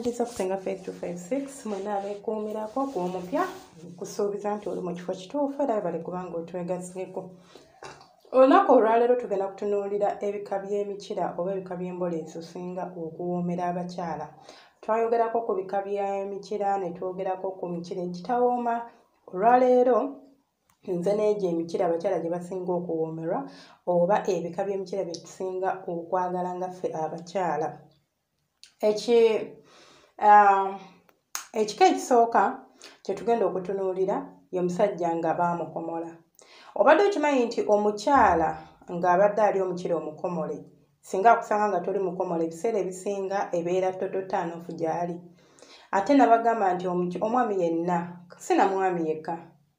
Mbaniriza kusenga 5256 mwena abeekuumirako gw'omupya, nkusuubiza nti oli mu kifo kituufu era webale kubanga otwegaseeko. Olunaku olwaleero tugenda kutunuulira ebika by'emikira oba ebika by'embola ezisinga okuwoomera abakyala. Twayogerako ku bika by'emikira ne twogerako ku mikira egitawooma. Olwaleero nze n'egyo emikira abakyala gye basinga okuwoomerwa oba ebika by'emikira bye tusinga okwagala nga ffe abakyala. Ekika ekisooka kye tugenda okutunuulira ye musajja nga baamukomola. Obadde okimanyi nti omukyala ng'abadde ali omukira omukomole, singa akusanga nga toli mukomole, ebiseera ebisinga ebeera tototaanofu gy'ali. Ate nabagamba nti omwami yenna, si na mwami yekka,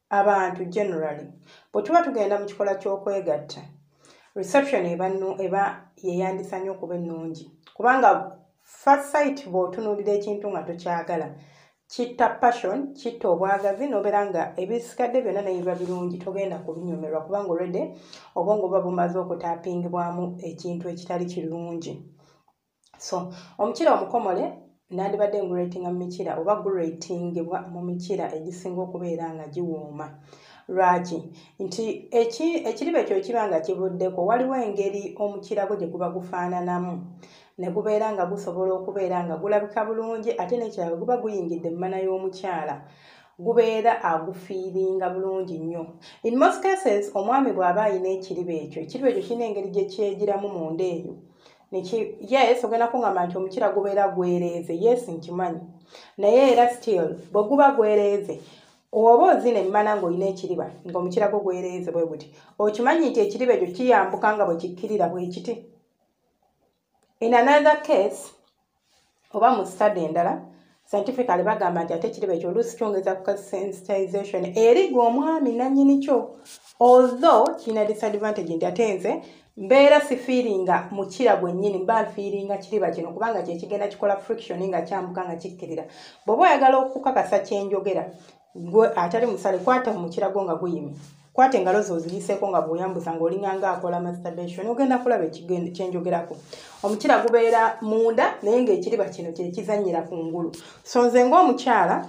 abantu generally, bwe tuba tugenda mu kikola ky'okwegatta, reception eba yeyandisa nnyo okuba ennungi, kubanga first sight bw'otunuulira ekintu nga tokyagala, kitta passion, kitta obwagazi, n'obeera nga ebisigadde byonna ne biba birungi togenda kubinyumirwa, kubanga already obwongo buba bumaze okutaapingibwamu ekintu ekitali kirungi. So omukira omukomole nandibadde nguratinga mu mikira oba guratingibwa mu mikira egisinga okubeera nga giwooma. Lwaki? Nti ekiriba ekyo kiba nga kivuddeko, waliwo engeri omukira gwo gye guba gufaananamu ne gubeera nga gusobola okubeera nga gulabika bulungi, ate n'ekirala guba guyingidde mu mana y'omukyala, gubeera agufiiringa bulungi nnyo. In most cases omwami bw'aba ayina ekiriba ekyo, ekiriba ekyo kirina engeri gye kyegiramu munda eyo. Yes, ogenda kungamba nti omukira gubeera gwereeze. Yes, nkimanyi, naye era still bwe guba gwereeze, oba ozina emmana ng'olina ekiriba ng'omukira gwo gwereeze bwe guti, okimanyi nti ekiriba ekyo kiyambuka nga bwe kikkirira bwe kiti. In another case oba mu study endala, scientifically bagamba nti ate ekiriba ekyo oluusi kyongeza ku sensitization eri gwe omwami nannyini kyo, although kirina disadvantage nti ate nze mbeera sifiiringa mukira gwennyini, mba nfiiringa kiriba kino, kubanga kyekigenda kikola friction nga kyambuka nga kikkirira. Bw'oba oyagala okukakasa kyenjogera, gwe atali musale, kwata omukira gwo nga guyimye, kwata engalo zo oziyiseeko nga bw'oyambusa ng'olinganga akola masturbation, ogenda kulaba kyenjogerako. Omukira gubeera munda naye ng'ekiriba kino kyekizannyira ku ngulu. So nze ng'omukyala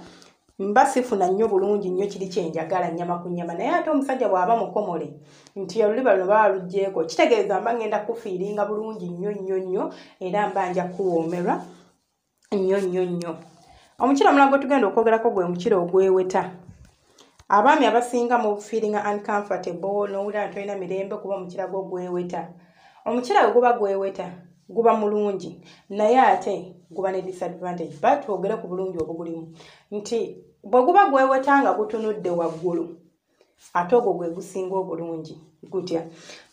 mba sifuna nnyo bulungi nnyo kiri kyenjagala, nnyama ku nnyama. Naye ate omusajja bw'aba mukomole nti oluliba luno baba luggyeeko, kitegeeza mba ngenda kufiiringa bulungi nnyo nnyo nnyo, era mba nja kuwoomerwa nnyo nnyo nnyo. Omukira omulala gwe tugenda okwogerako gwe mukira ogweweta. Abaami abasinga mu feeling uncomfortable, n'owulira nti tolina mirembe kuba omukira gwo gweweta. Omukira bwe guba gweweta guba mulungi, naye ate guba ne disadvantage, but twogere ku bulungi obugulimu nti bwe guba gweweta nga gutunudde waggulu, ate ogwo gwe gusinga obulungi. Gutya?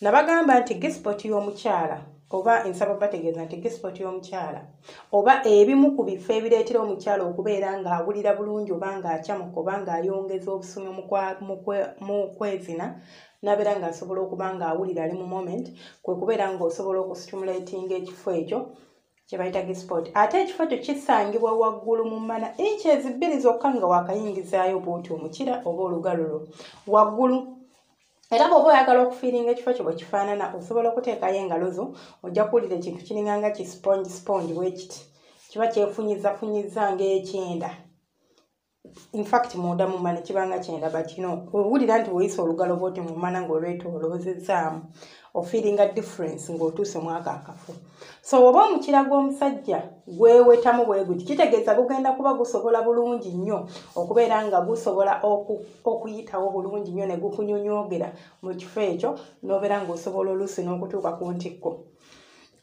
Nabagamba nti G-spot y'omukyala, oba nsaba bategeeza nti G-spot y'omukyala oba ebimu ku bifo ebireetera omukyala okubeera ng'awulira bulungi oba ng'akyamuka oba ng'ayongeza obusumi mu kwezina n'abeera ng'asobola okuba ng'awulira ali mu moment, kwe kubeera ng'osobola okustimulatinga ekifo ekyo kye bayita G-spot. Ate ekifo ekyo kisangibwa waggulu mu mana, inches 2 zokka nga wakayingizaayo bw'oti omukira oba olugalo lwo waggulu. Era bw'oba oyagala okufiiringa ekifo kyo bwe kifaanana, osobola okuteekayo engalo zo, ojja kuwulira ekintu kiringa nga ki sponge sponge bwe kiti, kiba kyefunyizafunyiza ng'ekyenda. In fact munda mu mana kibanga kyenda, but you know, owulira nti bw'oyisa olugalo bw'oti mu mana ng'olwetooloozezaamu, ofiiringa difference ng'otuuse mu ako akafo. So oba omukira gw'omusajja gwewetamu bwe guti, kitegeeza gugenda kuba gusobola bulungi nnyo okubeera nga gusobola okuyitawo bulungi nnyo ne gukunyonyoogera mu kifo ekyo, n'obeera ng'osobola oluusi n'okutuuka ku ntikko,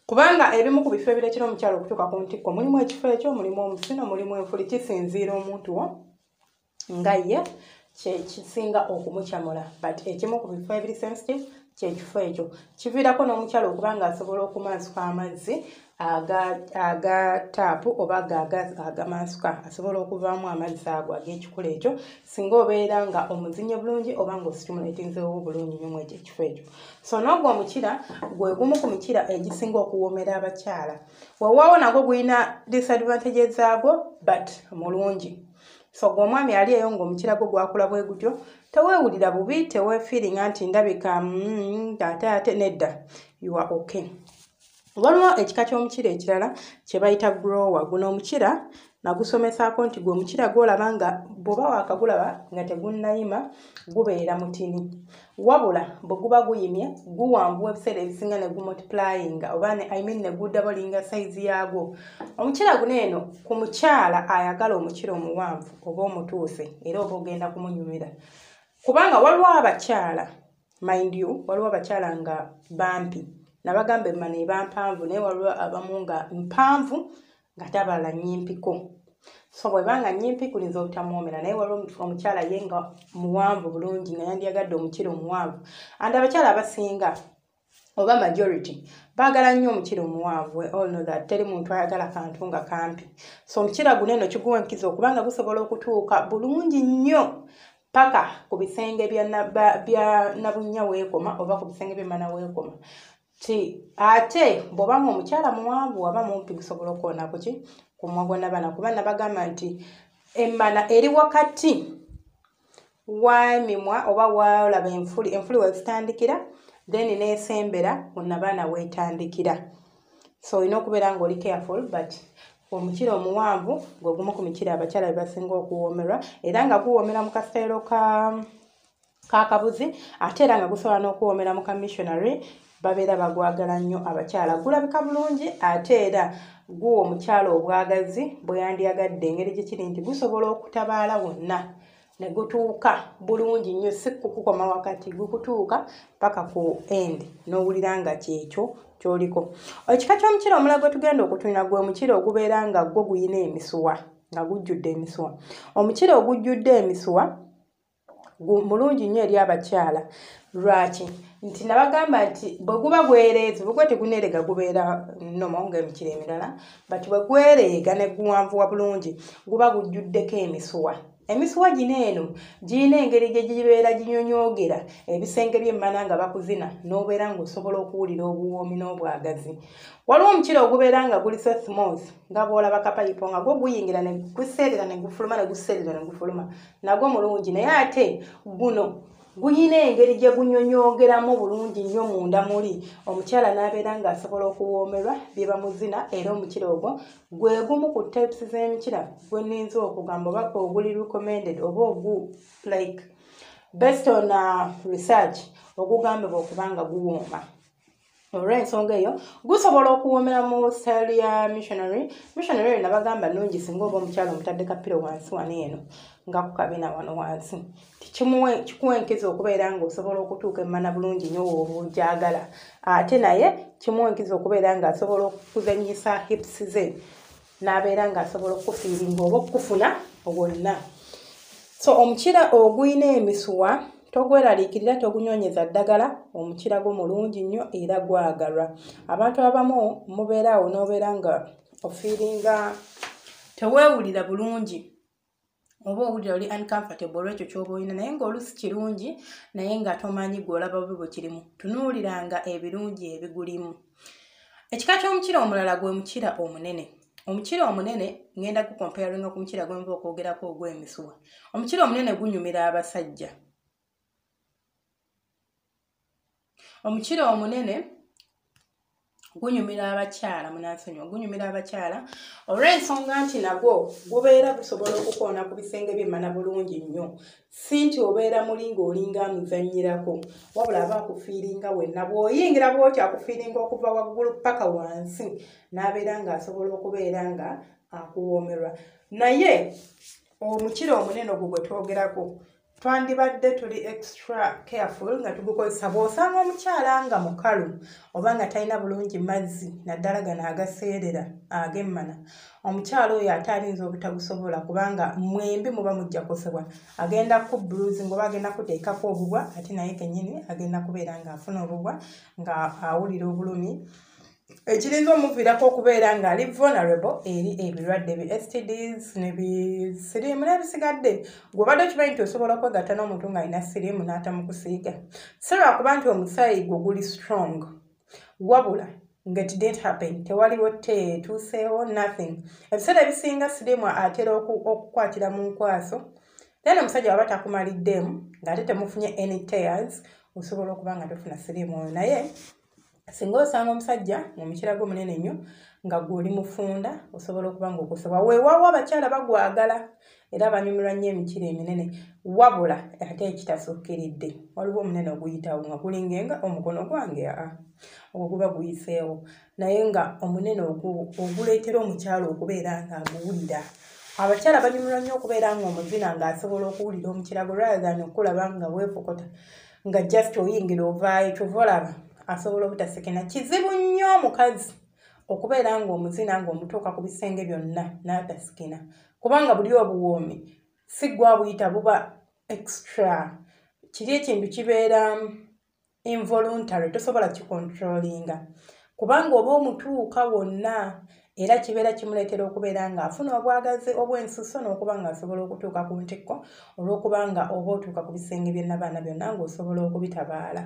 kubanga ebimu ku bifo ebireetera omukyala okutuuka ku ntikko mulimu ekifo ekyo, mulimu omusino, mulimu enfuli. Kisinziira omuntu wo nga ye kyekisinga okumukyamula, but ekimu ku bifo ebiri sensitive kyekifo ekyo. Kiviirako n'omukyala okuba ng'asobola okumansuka amazzi aga taapu oba agamansuka, asobola okuvaamu amazzi ago ag'ekikula ekyo singa obeera nga omuzinye bulungi oba ng'ositimulatinzeewo bulungi nnyo mu ekyo ekifo ekyo. So n'ogwo omukira gwe gumu ku mikira egisinga okuwoomera abakyala. Weewaawo nagwo gulina disadvantages zaagwo, but mulungi. So gwe omwami ali eyo ng'omukira gwo gwakula bwe gutyo, teweewulira bubi, teweefiiringa nti ndabika ate ate nedda, you are okay. Waliwo ekika ky'omukira ekirala kye bayita grower. Guno omukira Nagusomesaako nti gwe omukira gw'olaba nga bw'oba waakagulaba nga tegunnayima gubeera mutini, wabula bwe guba guyimye guwanvuwa ebiseera ebisinga ne gumultiplyinga oba I mean ne gudoublinga size yaagwo. Omukira guno eno ku mukyala ayagala omukira omuwanvu oba omutuuse, era oba ogenda kumunyumira, kubanga waliwo abakyala, mind you, waliwo abakyala nga bampi, nabagamba emmana eba mpanvu, naye waliwo abamu nga mpanvu ng'ate abalala nnyimpiko. So bw'eba nga nnyimpi kulinza obutamuwoomera, naye waliwo omukyala ye nga muwanvu bulungi nga yandyagadde omukira omuwanvu. And abakyala abasinga oba majority baagala nnyo omukira omuwanvu. We all know that teri muntu ayagala kantu nga kampi. So omukira guno eno kiguwa enkizo okubanga gusobola okutuuka bulungi nnyo paka ku bisenge bya nabunnya weekoma oba ku bisenge by'emmana weekoma. Ti ate bw'obanga omukyala muwanvu aba mumpi, gusobola okukoona kuki ku mumwa gwa nabaana, kuba nabagamba nti emmana eri wakati w'emimwa oba w'olaba enfuli, enfuli we zitandikira, then n'esembera ku nabaana weetandikira. So olina okubeera ng'oli careful, but omukira omuwanvu gwe gumu ku mikira abakyala be basinga okuwoomerwa, era nga guwoomera mu kasitayiro ka kakabuzi, ate era nga gusobola n'okuwoomera mu ka missionary. Babeera bagwagala nnyo abakyala, gulabika bulungi, ate era guwa omukyala obwagazi bwe yandyagadde, engeri gye kiri nti gusobola okutabaala wonna ne gutuuka bulungi nnyo, si kukukoma wakati, gukutuuka paka ku end n'owulira nga kyekyo ky'oliko. Ekika ky'omukira omulala gwe tugenda okutunula gwe mukira ogubeera nga gwo guyina emisuwa, nga gujjudde emisuwa. Omukira ogujjudde emisuwa mulungi nnyo eri abakyala. Lwaki? Nti nabagamba nti bwe guba gwereeze, bwe guba teguneerega gubeera normal ng'emikira emirala, but bwe gwereega ne guwanvuwa bulungi guba gujjuddeko emisuwa. Emisuwa gino eno girina engeri gye gibeera ginyonyoogera ebisenge by'emmana nga bakuzina, n'obeera ng'osobola okuwulira obuwoomi n'obwagazi. Waliwo omukira ogubeera nga guli so smooth nga bw'olaba kapayipo, nga gwo guyingira ne guseerera ne gufuluma, ne guseerera ne gufuluma, nagwo mulungi, naye ate guno guyina engeri gye gunyonyoogeramu bulungi nnyo munda muli, omukyala n'abeera ng'asobola okuwoomerwa bye bamuzina. Era omukira ogwo gwe gumu ku types z'emikira gwe nninza okugamba oba oguli recommended oba ogu like based on research ogugambibwa okuba nga guwooma. Olw'ensonga eyo gusobola okuwoomera mu style ya missionary. Missionary eyo nabagamba nnungi singa oba omukyala omutadde ka pillow wansi wano eno nga ku kabina wano wansi, kikuwa enkizo okubeera ng'osobola okutuuka emmana bulungi nnyo w'oba ogyagala, ate naye kimuwa enkizo okubeera ng'asobola okuzannyisa hips ze n'abeera ng'asobola okukufeelinga oba okukufuna wonna. So omukira oguyina emisuwa togweraliikirira, togunyonyeza ddagala, omukira gwo mulungi nnyo era gwagalwa. Abantu abamu mubeera awo n'obeera nga ofeelinga teweewulira bulungi oba owulira oli uncomfortable olw'ekyo ky'oba olina, naye ng'oluusi kirungi, naye nga tomanyi gw'olaba bubi bwe kirimu. Tunuuliranga ebirungi ebigulimu. Ekika ky'omukira omulala gwe mukira omunene. Omukira omunene ŋŋenda gucomparinga ku mukira gwe nva okwogerako ogw'emisuwa. Omukira omunene gunyumira abasajja. Omukira omunene gunyumira abakyala, munansonyiwa, gunyumira abakyala olw'ensonga nti nagwo gubeera gusobola okukoona ku bisenge by'emmana bulungi nnyo. Si nti obeera muli ng'olinga amuzannyirako, wabula aba akufeelinga wenna. Bw'oyingira bw'oti akufeelinga okuva waggulu paka wansi, n'abeera ng'asobola okubeera nga akuwoomerwa. Naye omukira omunene ogwo gwe twogerako twandibadde tuli extra careful nga tugukozesa. Bw'osanga omukyala nga mukalu oba nga talina bulungi mazzi, naddala gano agaseerera ag'emmana, omukyala oyo ate ayinza obutagusobola, kubanga mwembi muba mujja kukosebwa. Agenda ku bruising oba agenda kuteekako obubwa, ate naye kennyini agenda kubeera ng'afuna obubwa nga awulira obulumi, ekirinza omuviirako okubeera ng'ali vulnerable eri ebirwadde bi STDs ne bisiriimu n'ebisigadde. Gw'obadde okimanyi nti osobola okwegatta n'omuntu ng'alina siriimu n'atamukusiiga, si lwakuba nti omusaayi gwo guli strong, wabula nga it didn't happen, tewaliwo teetuuseewo nothing. Ebiseera ebisinga siriimu atera okukwatira mu nkwaso, then omusajja waba takumaliddeemu ng'ate temufunye any tears, osobola okuba nga tofuna siriimu oyo. Naye Singa osanga omusajja ng'omukira gwo munene nnyo nga gw'oli mufunda, osobola okuba ng'okosebwa. Weewaawo abakyala bagwagala era banyumirwa nnyo emikira eminene, wabula ate ekitasukkiridde. Waliwo omunene oguyitawo nga gulinga omukono gwange, ogwo guba guyiseewo, naye nga omunene oguleetera omukyala okubeera ng'aguwulira. Abakyala banyumirwa nnyo okubeera ng'omuzina ng'asobola okuwulira omukira gwe rather than okulaba nga weefokota nga just oyingira ovaayo. Kyova olaba asobola obutasekena. Kizibu nnyo omukazi okubeera ng'omuzina ng'omutuuka ku bisenge byonna n'atasikina, kubanga buli obuwoomi si gwe abuyita, buba extra. Kiri ekintu kibeera involuntary, tosobola kikontrolinga kubanga oba omutuuka wonna, era kibeera kimuleetera okubeera ng'afuna obwagazi obw'ensusso n'okuba ng'asobola okutuuka ku ntikko, olw'okubanga oba otuuka ku bisenge by'ennabaana byonna ng'osobola okubitabaala.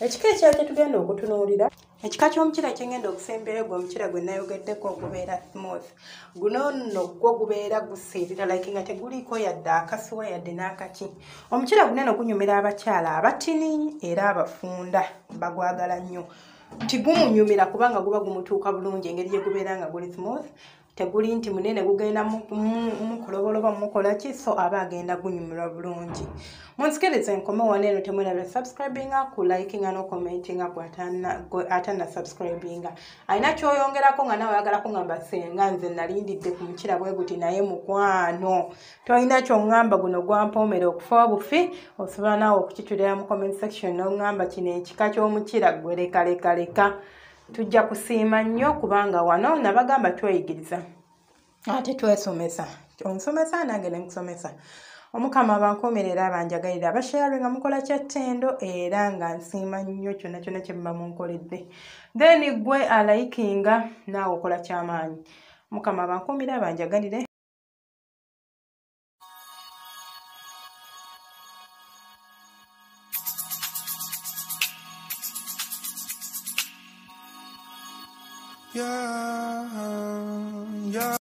Ekika ekirala kye tugenda okutunuulira, ekika ky'omukira kye ngenda okusembayo, gwe omukira gwe nayogeddeko ogubeera smooth. Guno nno gwo gubeera gusiirira like nga teguliiko yadde akasuwa yadde n'akaki. Omukira guno eno gunyumira abakyala abatini era abafunda, bagwagala nnyo. Nti gumunyumira kubanga guba gumutuuka bulungi engeri gye gubeera nga guli smooth, teguli nti munene gugenda mukoloboloba mukola ki, so aba agenda gunyumirwa bulungi. Munsikirize enkome wano eno, temwerabira subscribinga, ku likinga n'okommentinga gwe atanna subscribinga. Alina ky'oyongerako nga naawe oyagala kungamba senga nze nalindidde ku mukira bwe guti, naye mukwano tolina ky'oŋŋamba, guno gwampoomera okufa obufi, osobola naawe okukitulira mu comment section n'oŋŋamba kino ekika ky'omukira gwe leka leka leka. Tujja kusiima nnyo kubanga wano nabagamba tweyigiriza ate twesomesa. Onsomesa nange ne nkusomesa. Omukama abankuumire era abanjagalira, abasharinga mukola kya ttendo era nga nsiima nnyo kyonna kyonna kye muba munkoledde. Then gwe alayikinga naawe okola kyamaanyi. Omukama abankuumire abanjagalire. Yeah, yeah.